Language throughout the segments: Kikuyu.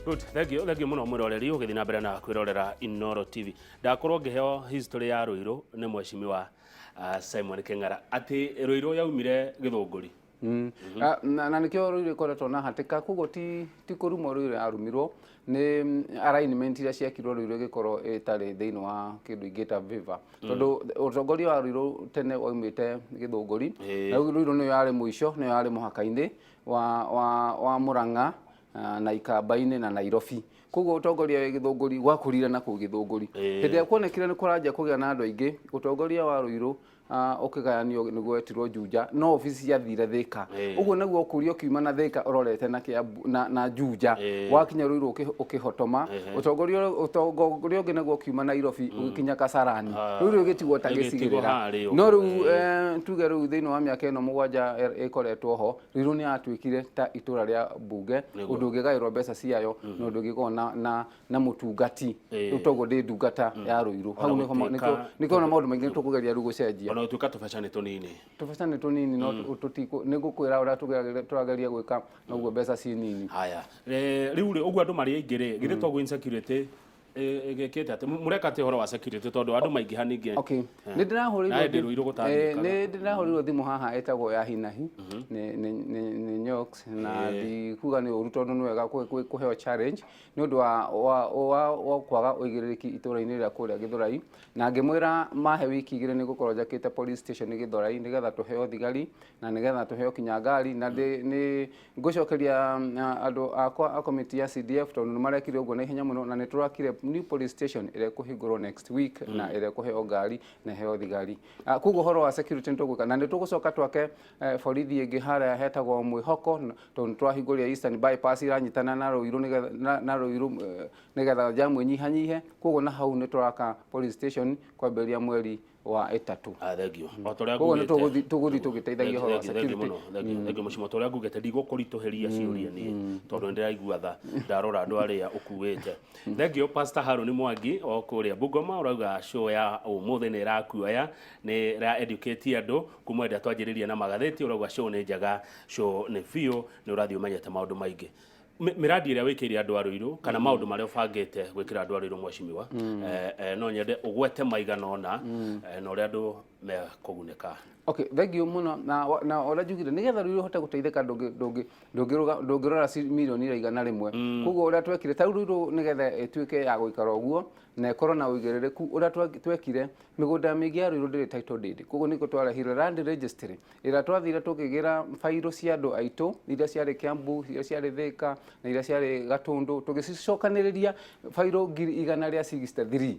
Good, thank you, thank you mũno mwĩroreri ũgĩthiĩ na mbere na kwĩrorera Inooro TV. Ndakorwo ngĩheo history ya Ruiru nĩ mheshimiwa Simon Kĩng'ara atĩ Ruiru yaumire Gĩthũngũri. Ah, na nĩkĩo Ruiru ĩkoretwo na hatĩka, koguo ti kũrumwo Ruiru yarumirwo nĩ alignment iria ciekirwo Ruiru ĩgĩkorwo ĩtarĩ thĩinĩ wa kĩndũ ingĩta viva, tondũ ũtongoria wa Ruiru tene waumĩte Gĩthũngũri. Na rĩu Ruiru nĩyo yarĩ mũico, nĩyo yarĩ mũhaka-inĩ wa Mũrang'a na Ikamba-inĩ na Nairobi. Koguo ũtongoria wa Gĩthũngũri gwakũrire na kũu Gĩthũngũri. Hĩndĩ ĩrĩa kuonekire nĩ kũranjia kũgĩa na andũ aingĩ, ũtongoria wa Ruiru ũkĩgayanio nĩguo wetirwo Juja, no obici ciathire Thika. Ũguo nĩguo ũkũria ũkiuma na Thika ũrorete na Kiambu na Juja, wakinya Ruiru ũkĩhotoma. Ũtongoria ũngĩ naguo ũkiuma Nairobi ũgĩkinya Kasarani. Rĩu rĩgĩtigwo ta Rĩgĩtigwo gĩcigĩrĩra. Harĩa No ũguo, rĩu tuge rĩu thĩinĩ wa mĩaka ĩno 7 ĩkoretwo ho, Ruiru nĩ yatuĩkire ta itũra rĩa mbunge, ũndũ ũngĩgaĩrwo mbeca ciayo na ũndũ ũngĩkorwo na mũtungati. Rĩu toguo ndĩ ndungata ya Ruiru hau. Ona nĩho gũtuĩka- nĩkĩo na maũndũ maingĩ tũkũgeria rĩu gũcenjia. Ona gũtuĩka tũbeca nĩ tũnini. Tũbeca nĩ tũnini, no nĩ ngũkwĩra ũrĩa tũrageria gwĩka noguo mbeca ci nini. Haya. Rĩu rĩ, ũguo andũ marĩ aingĩ rĩ, githĩ toguo insecurity ĩgĩkĩte atĩ mũreka atĩ ũhoro wa security tondũ andũ maingĩha ningĩ? Okay, nĩ ndĩrahũrĩirwo Na hĩndĩ Ruiru gũtathiĩkaga. Nĩ ndĩrahũrĩirwo thimũ haha ĩtagwo ya hinahi nĩ Nyox, na ndikuga nĩ ũru tondũ nĩ wega kũheo challenge nĩ ũndũ wa kwaga ũigĩrĩrĩki itũra-inĩ rĩa kũrĩa Gĩthũrai, na ngĩmwĩra mahe wiki 2 nĩ ngũkorwo njakĩte police station Gĩthũrai nĩgetha tũheo thigari na nĩgetha tũheo kinya ngari. Na nĩ ngũcokeria andũ akwa a committee ya CDF tondũ nĩ marekire ũguo na ihenya mũno, na nĩ tũrakire new police station ĩrĩa ĩkũhingũrwo next week na ĩrĩa ĩkũheo ngari na ĩheo thigari. Koguo ũhoro wa security nĩ tũgwĩka na nĩ tũgũcoka twake borithi ĩngĩ harĩa hetagwo Mwĩhoko, tondũ nĩ twahingũrire Eastern Bypass iranyitana na Ruiru nĩgetha na Ruiru nĩgetha jamu ĩnyihanyihe. Koguo na hau nĩ tũraka police station kwambĩrĩria mweri wa ĩtatũ. Ah, thank you. O ta ũrĩa Koguo nĩ ngugĩte. tũgũthiĩ tũgĩteithagia ũhoro wa Thank you, thank you security. mũno, thank you, thank you mũcimo. Ta ũrĩa ngugĩte, ndigũkũritũhĩria ciũria niĩ tondũ nĩ ndĩraigua tha ndarora andũ arĩa ũkuĩte. Thank you, Pastor Haruni Mwangi o kũrĩa Bungoma, ũrauga show ya ũmũthĩ nĩ ĩrakuoya, nĩ ĩra educate andũ kuma hĩndĩ ĩrĩa twanjĩrĩria na magathĩti. Ũrauga show nĩ njega, show nĩ biũ, nĩ ũrathiĩ ũmenyete maũndũ maingĩ. Mĩradi ĩrĩa wĩkĩire andũ a Ruiru kana maũndũ marĩa ũbangĩte gwĩkĩra andũ a Ruiru, mheshimiwa, no nyende ũgwete maigana ũna na ũrĩa andũ mekũgunĩka. Okay, thank you mũno. Na ũrĩa njugire, nĩgetha rĩu ũhote gũteithĩka, ndũngĩrora mirioni iria 100. Koguo ũrĩa twekire ta rĩu Ruiru nĩgetha ĩtuĩke ya gũikara ũguo na ĩkorwo na ũigĩrĩrĩku, ũrĩa twekire, mĩgũnda mĩingĩ ya Ruiru ndĩrĩ title deed. Koguo nĩkĩo twarehire land registry ĩrĩa twathire tũkĩgĩra bairũ cia andũ aitũ iria ciarĩ Kiambu, iria ciarĩ Thĩka na iria ciarĩ Gatũndũ, tũgĩcicokanĩrĩria bairũ 100,163,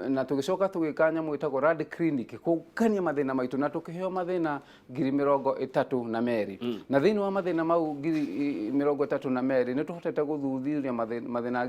na tũgĩcoka tũgĩka nyamũ ĩtagwo land clinic kũngania mathĩna maitũ, na tũkĩheo mathĩna 32,000. Na thĩinĩ wa mathĩna mau 32,000 nĩ tũhotete gũthuthuria mathĩna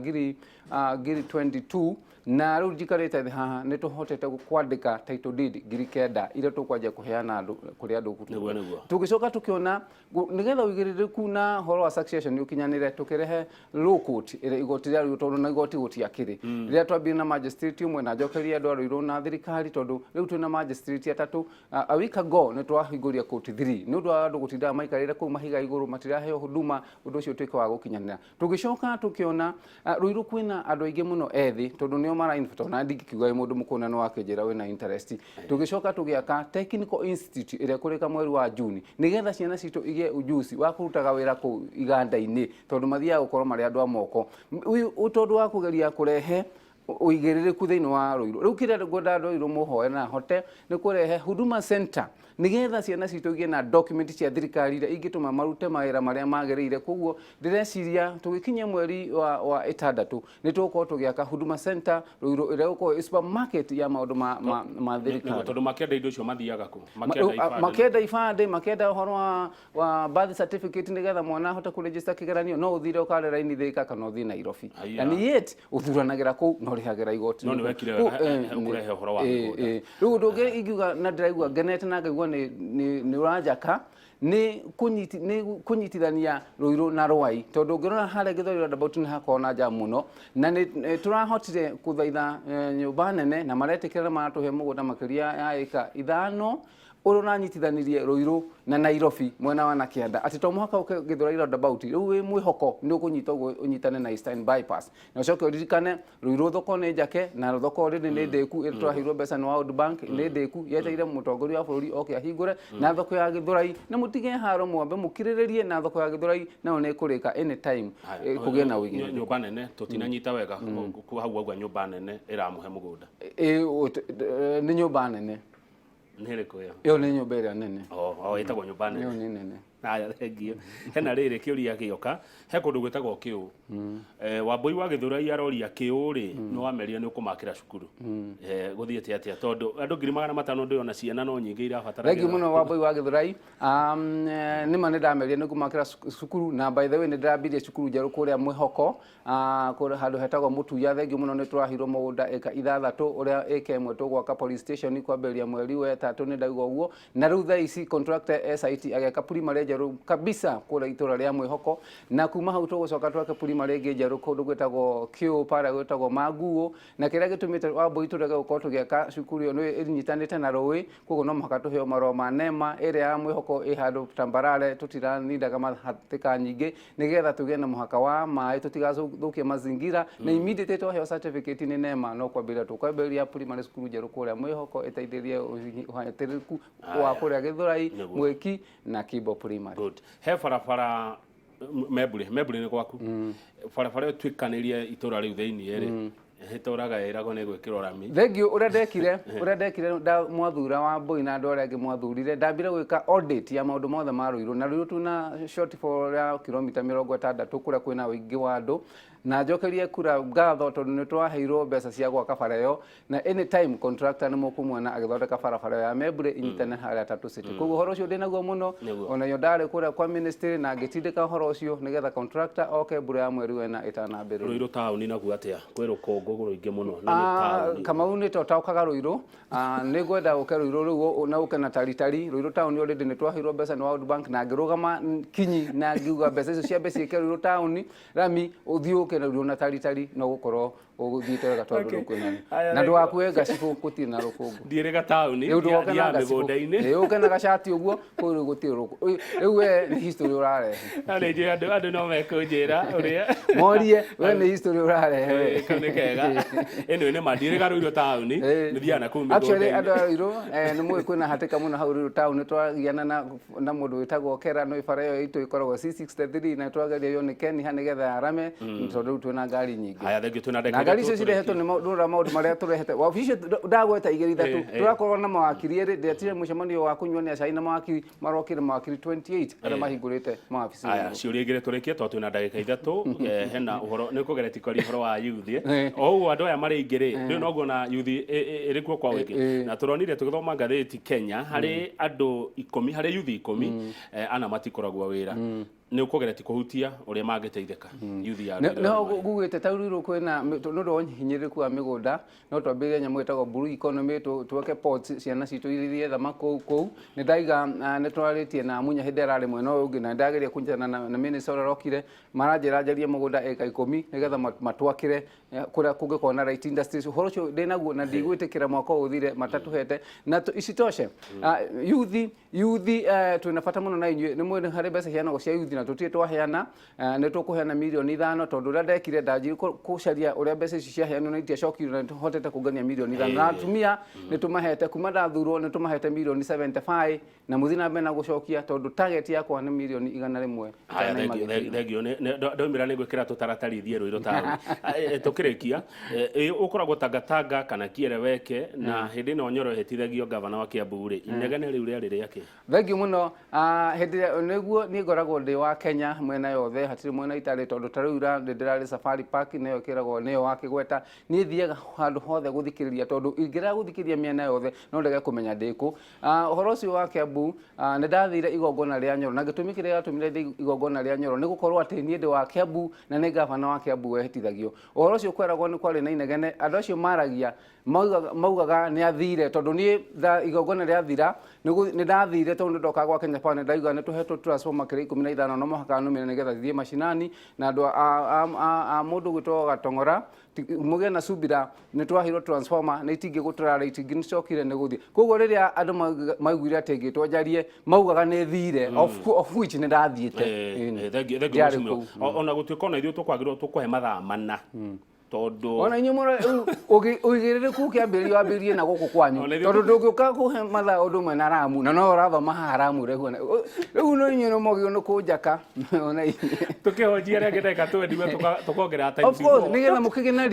22,000, na rĩu njikarĩte thĩ haha nĩ tũhotete kwandĩka title deed 9,000 iria tũkwanjia kũheana andũ kũrĩ andũ. Nĩguo, nĩguo. Tũgĩcoka tũkĩona nĩgetha ũigĩrĩrĩku na ũhoro wa succession ũkinyanĩre, tũkĩrehe law court ĩrĩa igoti rĩa Ruiru, tondũ na igoti gũtiakĩrĩ. Rĩrĩa twambire na magistrate ũmwe, na njokeria andũ a Ruiru na thirikari, tondũ rĩu twĩna magistrate atatũ. A week ago nĩ twahingũria court 3 nĩ ũndũ wa andũ gũtindaga maikarĩre kũu mahiga igũrũ matiraheo huduma, ũndũ ũcio ũtuĩke wa gũkinyanĩra. Tũgĩcoka tũkĩona Ruiru kwĩna andũ aingĩ mũno ethĩ, tondũ nĩo mara, tondũ na ndingĩkiuga wĩ mũndũ mũkũrũ na nĩwakĩnjĩra wĩna interest. Tũgĩcoka tũgĩaka technical institute ĩrĩa ĩkũrĩka mweri wa Juni nĩgetha ciana citũ igĩe ujuzi wa kũrutaga wĩra kũu iganda-inĩ, tondũ mathiaga gũkorwo marĩ andũ a moko. Ũyũ tondũ wa kũgeria kũrehe ũigĩrĩrĩku thĩinĩ wa Ruiru. Rĩu kĩrĩa ngwenda andũ a Ruiru mũhoe na hote nĩ kũrehe Huduma Center nĩgetha ciana citũ igĩe na document cia thirikari iria ingĩtũma marute mawĩra marĩa magĩrĩire. Koguo ndĩreciria tũgĩkinyia mweri wa ĩtandatũ nĩ tũgũkorwo tũgĩaka Huduma Center Ruiru ĩrĩa ĩgũkorwo ĩ supermarket ya maũndũ ma Nĩguo, thirikari. Tondũ makĩenda indo icio mathiaga kũ? Makĩenda ibandĩ? Makĩenda ibandĩ, makĩenda ũhoro wa birth certificate nĩgetha mwana ahote kũregister kĩgeranio, no ũthire ũkare raini Thĩka kana ũthiĩ Nairobi. Haiya. And yet ũthuranagĩra kũu na ũrĩhagĩra igoti. No nĩ wekire wega kũrehe ũhoro wa mĩgũnda. Rĩu ũndũ ũngĩ ingiuga na ndĩraigua ngenete na ngaigua nĩ ũranjaka nĩ kũnyitithania Ruiru na Rwai, tondũ ũngĩrora harĩa Gĩthweri roundabout nĩ hakoragwo na jam mũno, na nĩ tũrahotire kũthaitha nyũmba nene na maretĩkĩra na maratũhe mũgũnda makĩria ya ĩka 5. Ũrĩa ũranyitithanirie Ruiru na Nairobi mwena wa na kĩanda, atĩ to mũhaka ũke Gĩthũrai roundabout, rĩu wĩ mwĩhoko nĩ ũkũnyita ũguo ũnyitane na Eastern Bypass. Na ũcoke ũririkane Ruiru thoko nĩ njake na thoko rĩrĩ nĩ ndĩku, ĩrĩa tũraheirwo mbeca nĩ World Bank nĩ ndĩku, yetereire mũtongoria wa bũrũri oke ahingũre. Na thoko ya Gĩthũrai, na mũtige haro, mwambe mũkirĩrĩrie, na thoko ya Gĩthũrai nayo nĩ ĩkũrĩka anytime, kũgĩe na ũigĩrĩrĩku. Nyũmba nene tũtinanyita wega hau wauga nyũmba nene ĩramũhe mũgũnda. Nĩ nyũmba nene. Nĩ ĩrĩkũ ĩyo? Ĩyo nĩ nyũmba ĩrĩa nene. Oh, ĩtagwo nyũmba nene. Ĩyo nĩ nene. Haya, thengiũ. Hena rĩrĩ kĩũria gĩoka, he kũndũ gwĩtagwo Kĩũ. Wambũi wa Gĩthũrai aroria Kĩũ rĩ, nĩ wameria nĩ ũkũmakĩra cukuru. Gũthiĩte atĩa? Tondũ andũ 500,000 ndĩrona ciana no nyingĩ irabatara. Thengiũ mũno Wambũi wa Gĩthũrai. Nĩma nĩ ndameria nĩ ngũmakĩra cukuru, na by the way nĩ ndĩrambirie cukuru njerũ kũrĩa Mwĩhoko, kũrĩa handũ hetagwo Mũtuya. Thengiũ mũno, nĩ tũraheirwo mũgũnda ĩka 6, ũrĩa ĩka 1 tũgwaka police station kwambĩrĩria mweri wa ĩtatũ, nĩ ndauga ũguo. Na rĩu thaa ici contractor e site ageka primary njerũ kabisa kũrĩa itũra rĩa Mwĩhoko, na kuma hau tũgũcoka twake primary ĩngĩ njerũ kũndũ gwĩtagwo Kĩũ, parĩa gwĩtagwo Manguũ. Na kĩrĩa gĩtũmĩte Wambũi tũrege gũkorwo tũgĩaka cukuru ĩyo nĩ ĩnyitanĩte na rũĩ, koguo no mũhaka tũheo marũa ma NEMA. Ĩrĩa ya Mwĩhoko ĩ handũ tambarare, tũtiranindaga mahatĩka nyingĩ, nĩgetha tũgĩe na mũhaka wa maĩ, tũtigathũkie mazingira. Na immediately twaheo certificate nĩ NEMA, no kwambĩrĩria tũkwambĩrĩria primary school njerũ kũrĩa Mwĩhoko, ĩteithĩrĩrie ũhatĩrĩrĩku wa kũrĩa Gĩthũrai, Mwĩki na Kimbo Primary. Good. He barabara Memburi, Memburi nĩ gwaku. Barabara ĩyo tuĩkanĩrie itũra rĩu thĩiniĩ rĩ, ĩtũraga ĩragwo nĩ gwĩkĩrwo rami. Thengiũ. Ũrĩa ndekire mwathura wa Mbũi na andũ arĩa angĩ mwathurire, ndambire gwĩka audit ya maũndũ mothe ma Ruiru, na Ruiru tuna shortfall ya kilomita 60 kũrĩa kwĩna ũingĩ wa andũ, na njokerie kura ngatho tondũ nĩ twaheirwo mbeca cia gwaka bara ĩyo, na anytime contractor nĩ mũkũmuona agĩthondeka barabara ĩyo ya Membure inyitane harĩa Tatu City. Koguo ũhoro ũcio ndĩnaguo mũno. Ona yo ndarĩ kũrĩa kwa ministry na ngĩtindĩka ũhoro ũcio nĩgetha contractor oke mbura ya mweri wena ĩtanambĩrĩria. Ruiru taũni naguo atĩa? Kwĩ rũkũngũ rũingĩ mũno na nĩ taũni. Kamau nĩ totaũkaga Ruiru. Nĩ ngwenda ũke Ruiru rĩu na ũke na taritari. Ruiru taũni already nĩ twaheirwo mbeca nĩ World Bank, na ngĩrũgama kinyi na ngiuga mbeca icio ciambe ciĩke Ruiru taũni rami, ũthiĩ ũke na Ruiru na taritari no gũkorwo ũgũthiĩte wega tondũ rĩu kwĩna Haya, na ndũgakue ngacibũ, gũtirĩ na rũkũngũ. Ndiĩrĩga taũni. Rĩu ndũgoke na Thiaga ngacibũ. mĩgũnda-inĩ. Ĩĩ, ũke na gacati ũguo, kũu rĩu gũtirĩ rũkũngũ. Rĩu we nĩ history ũrarehe. Na nĩ njũĩ andũ no mekũnjĩra ũrĩa Morie we nĩ history ũrarehe we. Kau nĩ kega. Anyway, nĩ ma ndiĩrĩga Ruiru taũni, nĩ thiaga na kũu Actually andũ mĩgũnda-inĩ. A Ruiru, nĩ mũĩ kwĩna hatĩka mũno hau Ruiru town. Twagiana na mũndũ wĩtagwo Kera, nĩ bara ĩyo itũ ĩkoragwo C63, na twageria yo nĩ Keniha nĩgetha yarame, tondũ rĩu twĩna ngari nyingĩ. Haya, thengiũ, twĩna Na ndagĩka ngari 3 icio cirehetwo tũrĩkie. nĩ maũndũ maũndũ marĩa tũrehete wabici icio ndagweta igĩrĩ ithatũ. Tũrakorwo na mawakiri erĩ, ndetire mũcemanio wa kũnyuania cai na mawakiri, marokire mawakiri 28 arĩa mahingũrĩte mawabici. Aya, ciũria igĩrĩ tũrĩkie tondũ twĩna ndagĩka 3. Hena ũhoro nĩ ũkũgeretie kwaria ũhoro wa youth. O ũguo andũ aya marĩ aingĩ rĩ, rĩu no nguona youth ĩrĩ kuo kwa ũingĩ, na tũronire tũgĩthoma ngathĩti Kenya harĩ andũ 10, harĩ youth 10, ana matikoragwo wĩra. Nĩ ũkũgeretie kũhutia ũrĩa mangĩteithĩka youth ya Ruiru Nĩho marĩ. Ngugĩte ta Ruiru kwĩna nĩ ũndũ wa ũhinyĩrĩrĩku wa mĩgũnda, no twambĩrĩrie nyamũ ĩtagwo blue economy, twake ports, ciana citũ irĩithie thamaki kũu. Nĩ ndaiga, nĩ twarĩtie na Munya hĩndĩ ĩrĩa ararĩ mwena ũyũ ũngĩ, na nĩ ndageria kũnyitana na minister ũrĩa ũrokire, maranjĩra njarie mũgũnda ĩka 10 nĩgetha matwakĩre kũrĩa kũngĩkorwo na light industries. Ũhoro ũcio ndĩnaguo na ndigwĩtĩkĩra mwaka ũyũ ũthire matatũhete. Na isitoshe, youth twĩna bata mũno na inyuĩ. Nĩ mũĩ harĩ mbeca iheanagwo cia youth na tũtirĩ twaheana. Nĩ tũkũheana mirioni 5, tondũ ũrĩa ndekire ndanjire gũcaria ũrĩa mbeca ici ciaheanwo na itiacokirio, na nĩtũhotete kũngania mirioni 5, na atumia nĩ tũmahete. Kuma ndathurwo nĩ tũmahete mirioni 75, na mũthiĩ na mbere na gũcokia, tondũ target yakwa nĩ mirioni 100. Haya, itanaima thengiũ, gĩthimi. Thengiũ. Ndaumĩra nĩ ngwĩkĩra tũtaratari thiĩ Ruiru taũni. Tũkĩrĩkia, ũkoragwo Tangatanga kana Kiereweke, na hĩndĩ ĩno Nyoro ĩhĩtithagio gavana wa Kiambu rĩ, inegene rĩu rĩarĩ rĩakĩ? Thengiũ mũno. Hĩndĩ ĩrĩa nĩguo niĩ ngoragwo ndĩ wa Kenya mwena yothe, hatirĩ mwena itarĩ, tondũ ta rĩu ira nĩ ndĩrarĩ Safari Park, nĩyo ĩkĩragwo nĩyo wa Kĩgweta. Niĩ thiaga handũ hothe gũthikĩrĩria, tondũ ingĩrega gũthikĩrĩria mĩena yothe no ndege kũmenya ndĩkũ. Ũhoro ũcio wa Kiambu, nĩ ndathire igongona rĩa Nyoro, na gĩtũmi kĩrĩa gĩatũmire thiĩ igongona rĩa Nyoro nĩ gũkorwo atĩ niĩ ndĩ wa Kiambu na nĩ gavana wa Kiambu wehĩtithagio. Ũhoro ũcio kweragwo nĩ kwarĩ na inegene, andũ acio maragia maugaga nĩ athire, tondũ niĩ igongona rĩathira Nĩ ndathire tondũ nĩ ndoka gwa Kenya Power, nĩ ndauga nĩ tũhetwo transformer kĩrĩa 15, no mũhaka nũmĩre nĩgetha thiĩ macinani na andũ a mũndũ gwĩtwo Gatong'ora mũgĩe na subira. Nĩ twaheirwo transformer nĩ itingĩ gũtũrara, itingĩ nĩ cokire nĩ gũthiĩ. Koguo rĩrĩa andũ maiguire atĩ ngĩtwo njarie, maugaga nĩ thire, of which nĩ ndathiĩte. Ĩni. Thank you, thank you, Ndiarĩ mheshimiwa. kũu. Ona gũtuĩka ona ithuĩ tũkwagĩrĩrwo tũkũhe mathaa 4 tondũ Ona inyuĩ mũra ũigĩrĩrĩku ũkĩambĩrĩria wambĩrĩrie na gũkũ kwanyu. Ona ithuĩ Tondũ ndũngĩũka kũhe mathaa ũndũ ũmwe na Ramu na no ũrathoma haha Ramu ũrehwo rĩu no inyuĩ nĩ mwagĩrĩirwo nĩ kũnjaka ona inyuĩ. Tũkĩhonjia arĩa angĩ ndagĩka 20 tũkongerera times Of course, four. nĩgetha mũkĩgĩe na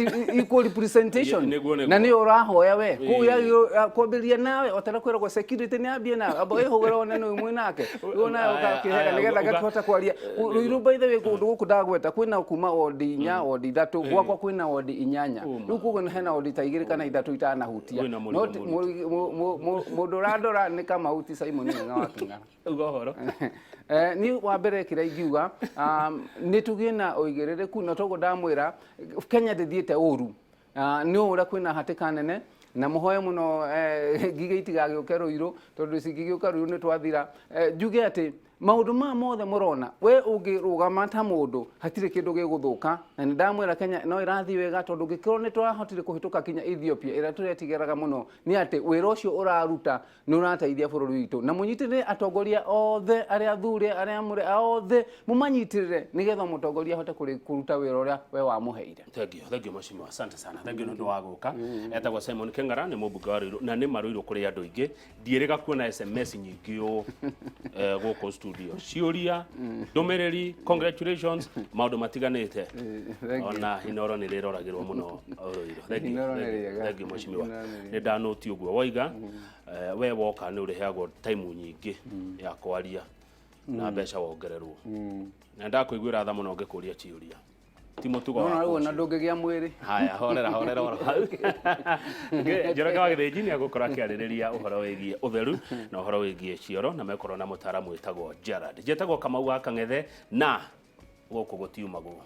equal representation. Nĩguo, nĩguo. Na nĩyo ũrahoya we kũu yagĩrĩirwo kwambĩrĩria nawe o ta kwĩragwo security nĩ ambie nawe, amba wĩhũgĩre wone nĩ mwĩ nake rĩu nawe Aya, ũgakĩhega aya, nĩgetha ngakĩhota kwaria. Ruiru, by the way, kũndũ gũkũ ndagweta kwĩna kuma wodi 4, wodi 3, gwakwa kwĩna wodi 8. Rĩu koguo hena wodi ta 2 kana 3 itanahutia. Wĩna mũrigo No mũritũ. mũndũ ũrandora nĩ Kamau ti Simon Ng'ang'a wa Kĩng'ara. Uga ũhoro. Niĩ wa mbere kĩrĩa ingiuga, nĩ tũgĩe na ũigĩrĩrĩku na toguo ndamwĩra Kenya ndĩthiĩte ũru. Nĩ ũũ ũrĩa kwĩna hatĩka nene na mũhoe mũno, ngigĩ itigagĩũke Rũirũ tondũ cingĩgĩũka Rũirũ nĩ twathira. Njuge atĩ maũndũ maya mothe mũrona, we ũngĩrũgama ta mũndũ hatirĩ kĩndũ gĩgũthũka, na nĩ ndamwĩra Kenya no ĩrathiĩ wega tondũ ngĩkorwo nĩ tũrahotire kũhĩtũka kinya Ethiopia ĩrĩa tũretigĩraga mũno, nĩ atĩ wĩra ũcio ũraruta nĩ ũrateithia bũrũri witũ. Na mũnyitĩrĩre atongoria othe arĩa athure, arĩa amũre othe mũmanyitĩrĩre nĩgetha mũtongoria ahote kũruta wĩra ũrĩa we wamũheire. Thank you, thank you, mheshimiwa, asante sana, thank you nĩ ũndũ wa gũka. Etagwo Simon Kĩng'ara, nĩ mũmbunge wa Ruiru na nĩ marũirũ kũrĩ andũ aingĩ. Ndiĩrĩga kuona SMS nyingĩ ũũ gũkũ studio, ciũria, ndũmĩrĩri, congratulations, maũndũ matiganĩte. Thank you. Ona Inoro nĩ rĩroragĩrwo mũno Ruiru. Thank you, Inoro nĩ thank you, rĩega. thank you, mheshimiwa. Inoro nĩ Nĩ ndanũti ũguo waiga, we woka nĩ ũrĩheagwo time nyingĩ ya kwaria na mbeca wongererwo, na ndakũiguĩra tha mũno ngĩkũria ciũria ti mũtugo Nona wakwa rĩu ona ũcio. ndũngĩgĩa mwĩrĩ. Haya, horera horera oro hau. Njoroge wa Gĩthĩnji nĩ egũkorwo akĩarĩrĩria ũhoro wĩgiĩ ũtheru na ũhoro wĩgiĩ cioro na mekorwo na mũtaaramu wĩtagwo Gerard. Njĩtagwo Kamau wa Kang'ethe na gũkũ gũtiumagwo.